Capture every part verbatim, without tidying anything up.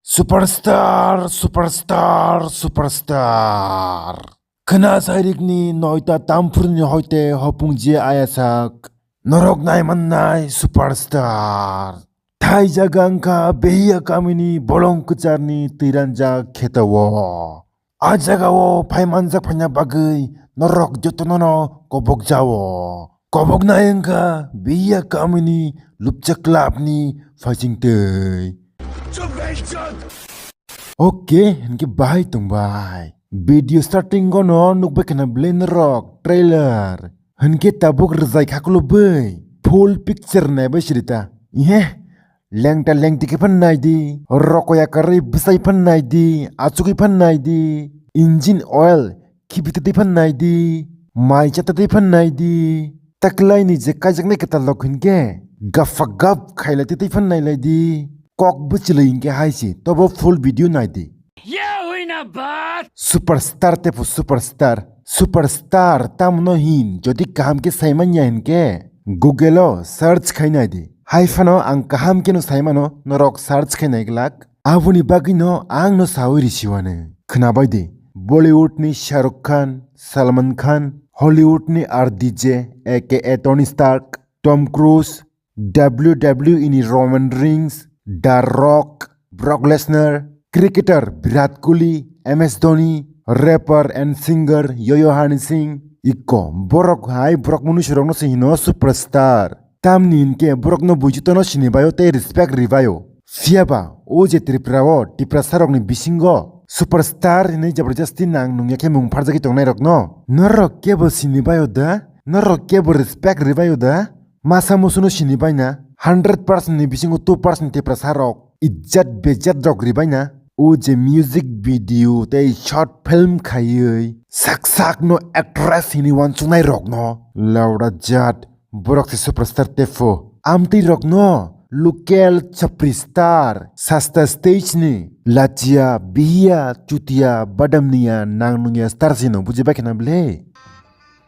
Superstar, superstar, superstar. Khna sairikni noita tamphurni hoite hopung je ayasak. Norok naimannai superstar. Thai jaga wngkha Behiya kamini bolong kwcharni twiranjak khetao. A jagao phaimanjak phaina bagwi norok jotonono kobokjao. Koboknai wngkha Behiya kamini Lupcha Clubni phaisingtwi. Oke, hinkhe bahai tongbai. Video starting gono nukbai khna bwlai norok trailer. Hinkhe tabuk rwjai kha khulubwi full picture naibai sirita. Ihe, lengta lengti khe phan naidi, rokoya karwi bwsai phan naidi, achugwi phan naidi, engine oil khibitwi phan naidi, mai chatwi phan naidi. Taklaini je kaijaknai kwtal rok hinkhe gapha gap khailai twi phan nailaidi. Kok bwchwlwi hinkhe haisi, tobo full video naidi. Superstar tepu superstar. Superstar tamno hin, jodi kaham khe saimanya hinkhe Google o search khai naidi. Hai phano ang kaham kheno saimano, norok search khai nai glak. Aboni bagwino ang no sawi risiwano. Khnabai di, Bollywood ni Shah Rukh Khan, Salman Khan, Hollywood ni R D J, A K A Tony Stark, Tom Cruise, W W E ni Roman Reigns, The Rock, Brock Lesnar, cricketer Virat Kohli, M S Dhoni, rapper and singer Yoyo Honey Singh, iko borok hai borok mwnwi surokno se hino superstar. Tamni hinkhe borokno buijotono sinibaio tei respect ribaio. Phiyaba o je Tripura o Tiprasarokni bisingo superstar hinwi jabardasti nang nungya khe mung pharjagwi tongnairokno norok kebo sinibaio da? Norok kebo respect ribaio da? Masa musuno sinibaina hundred percent ni bisingo two percent Tiprasarok ijjat bejat rok ribaina. O je music video tei short film khaiwi sak sak no actress hinwi wansuknai rokno laura jat. Borok se superstar tepho. Amtwi rokno local chapri star sasta stage ni lachia, bihiya, chutia, badamniya, nangnungya star sino bujibai khna bwle.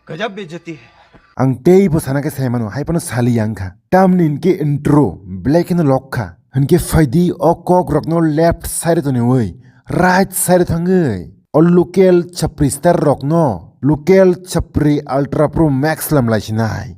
Gajab bejati hai. Ang tei bo sana khe sai mano, hai phano sali yang kha. Tamni hinkhe intro, belai kheno lok kha. Hinkhe phaidi o kok rokno left side toniwi right side thangwi o local chapri star rokno local chapri Ultra Pro Max lam lai sinai.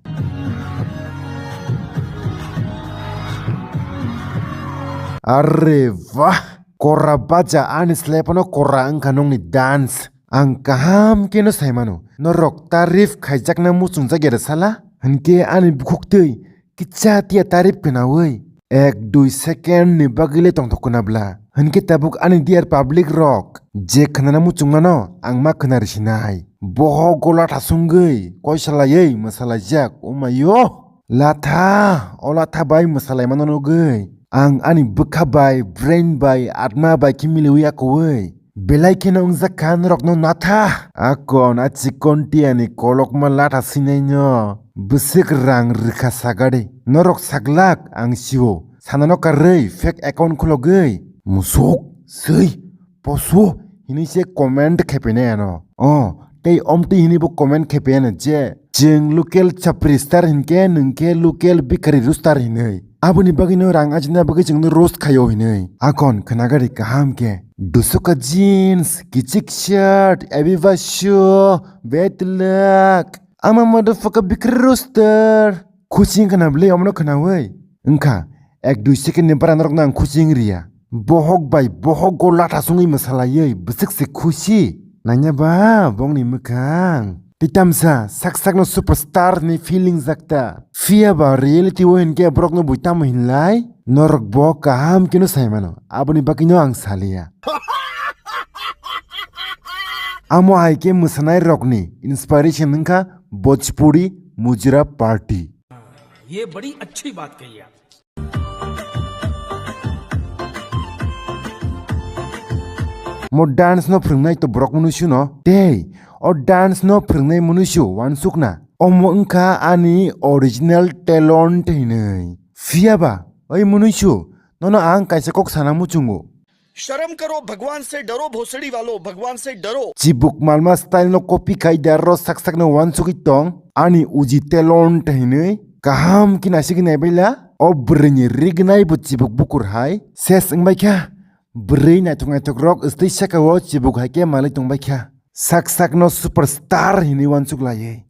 Arre wah, kora baja ani slai phano kora wngkha nongni dance. Ang kaham kheno sai mano, norok tarif khaijakna muchungjak ya da sala? Hinkhe ani bukhuktwi kisa tiya tarif khnaui ek dui second ni bagwi le tongthok khna bla. Hinkhe tabuk ani dear public rok je khnana muchungmano ang ma khna risinai. Bohok gola thasungwi koi salaiwi mwsalaijak, omayo. Latha, o latha bai mwsalaimano nugwi ang ani bwkha bai, brain bai, atma bai khe miliwi akoui. Belai kheno wngjak kha norokno natha. Akon a chikon tiyani kolokma latha swinaino bwswk rang rwkha sagadi. Norok saglak ang sio. Sanano karwi fake account khulogwi. Musuk, swi, posu hinwi se comment khe phainai ano. O, tei omtwi hinwi bo comment khe phai ano je, chwng local chapri star hinkhe nwng khe local bhikhari roaster hinwi. Aboni bagwino rang ajina bagwi chwngno roast khaio hinwi. Akon khwnagari kaham khe. Dusuka jeans, kichik shirt, Aviva shoe, bad luck. Ama motherfucker bhikhari roaster. Khusi wngkha na bwle omono khwnaui? Wngkha, ek dui second ni bara norokno ang khusi wng riya. Bohok bai bohok go latha songwi mwsalaiwi bwswk se khusi. Nanya ba bongni mwkhang. Tei tamsa sak sakno superstar ni feeling jakta. Phiya ba reality o hinkhe borokno bui tamo hinlai? Norok bo kaham kheno sai mano. Aboni bagwino ang saliya. Amo hai khe mwsanai rokni inspiration wngkha Bhojpuri Mujra Party. ये बड़ी अच्छी बात कही आप। Mo dance no phwrwngnai to borok mwnwi suno tei o dance no phwrwngnai mwnwi su wansukna. Omo wngkha ani original talent hinwi. Phiya ba, oi mwnwi su, nono ang kaisa kok sana muchungo. शर्म करो, भगवान से डरो, भोसड़ी वालों, भगवान से डरो। Chibuk malma style no copy khai da ro sak sak no wansugwi tong. Ani uji talent hinwi kaham khe naisingwi naibaila. O bwrwini rignai bo chibuk bukur hai ses wngbai kha. Bwrwi naithok naithok rok stwi saka o chibuk hai khe malai tongbai kha. Sak sak no superstar hinwi uansuk laiwi.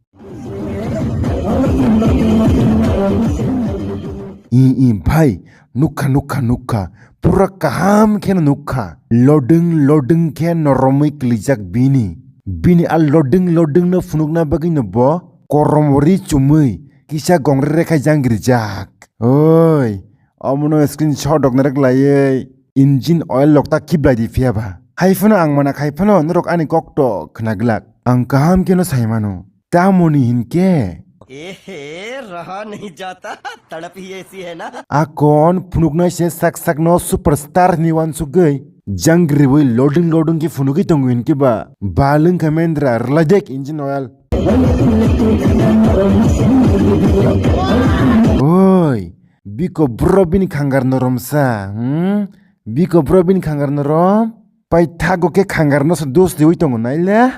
I, i, bhai, nukha, nukha, nukha. Pura kaham kheno nukha. Lodwng, lodwng khe noromwi klijak bini. Bini a lodwng, lodwng no phunukna bagwi no bo korom ri chumwi kisa gongre rekhai jang rijak. Oi, omono screenshot rok narwk laiwi engine oil rok ta khiblai di phiya ba. Hai phano ang mana khai phano norok ani kok to khna glak. Ang kaham kheno sai mano. Tamoni hinkhe? Ehe, raha nahi jata, tadap hi aisi hai na? Akon phunuknai se sak sak no superstar ni wansugwi jang riwi lodwng lodwng khe phunugwi tongo hinkhe ba. Balwng kha mendra rwlaidek engine oil. Oi, biko bro bini khangar noromsa, hmm? Biko bro bini khangar norom? Paithago khe khangar no se dos riwi tongo naile?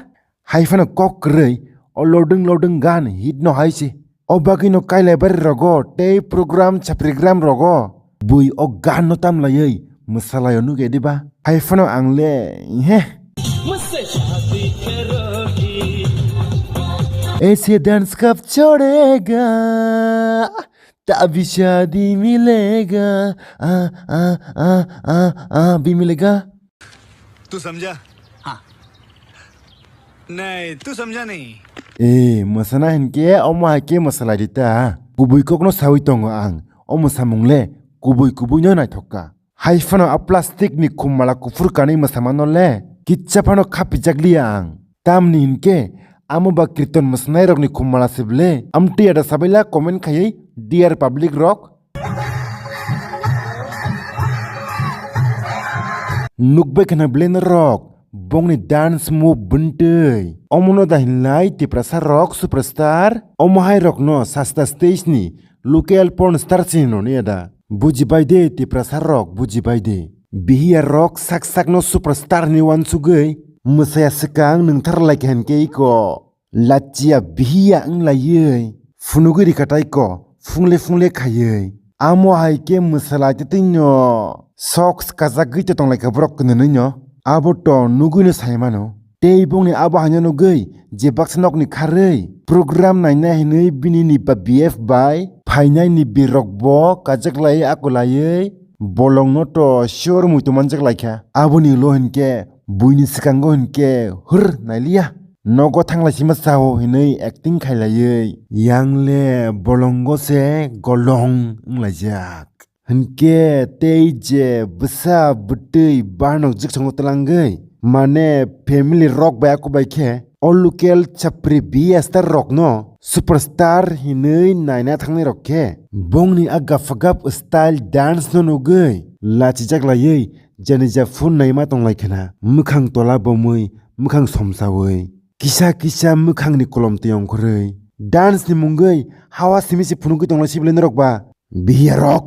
Hai phano kok kwrwi, o lodwng lodwng gan hit no hai se. O bagwi no kailai bari rogo tei program chapri gram rogo. Bui o gan no tamlaiwi mwsalaio nuge diba? Hai phano ang le, he. Aise dance kap chorega, tabhi shaadi milega, ah, ah, ah, ah, ah, bhi milega. तू समझा? हाँ। नहीं, तू समझा नहीं। E, mwsana hinkhe omo hai khe mwsalai di ta. Kubui kokno sawi tongo ang. O mwsamung le kubui kubui no naithok kha. Hai phano a plastic ni khum mala kuphur kanwi mwsamano le kitsa phano khapijak liya ang. Tamni hinkhe amo ba kirtan mwsanairokni khum mala se ble? Amtwi ada sabaila comment khaiwi dear public rok. Nukbai khana ble norok bongni dance move bwntwi. Omono da hinlai Tiprasa rok superstar? Omo hai rokno sasta stage ni local porn star se hino ni ada. Bujibai de Tiprasa rok, bujibai de. Bihiya rok sak sak no superstar ni wansugwi mwsaya swkang nwngthar lai kha hinkhe iko. Lachia bihiya wng laiwi phunugwi rikha tai ko, phungle phungle khaiwi. Amo hai khe mwsala tei no sok kajagwi to tong lai kha borok kwnwi no. Abo to nugwi no sai mano. Tei bongni abo haino nugwi je baksa nokni kharwi program naina hinwi bini ni ba B F bai phainai ni birok bo kajak lai ako laiwi bolong no to sure muitu manjak lai kha. Aboni ulo hinkhe buini swkango hinkhe hur nailiya. Nogo thanglai sima sao hinwi acting khailaiwi. Yang le bolongo se golong wnglaijak. Hinkhe tei je bwsa bwtwi banok jikchongo twlangwi, mane family rok bai ako bai khe o local chapri B S star rokno superstar hinwi naina thangnai rok khe bongni a gafagap style dance no nugwi lachijak laiwi janija phone naima tonglai khna, mwkhang tola bomwi, mwkhang somsawi. Kisa kisa mwkhangni kolom twi ongkhorwi dance ni mungwi hawa simi se phunugwi tonglai sibile norok ba. Bihiya rok,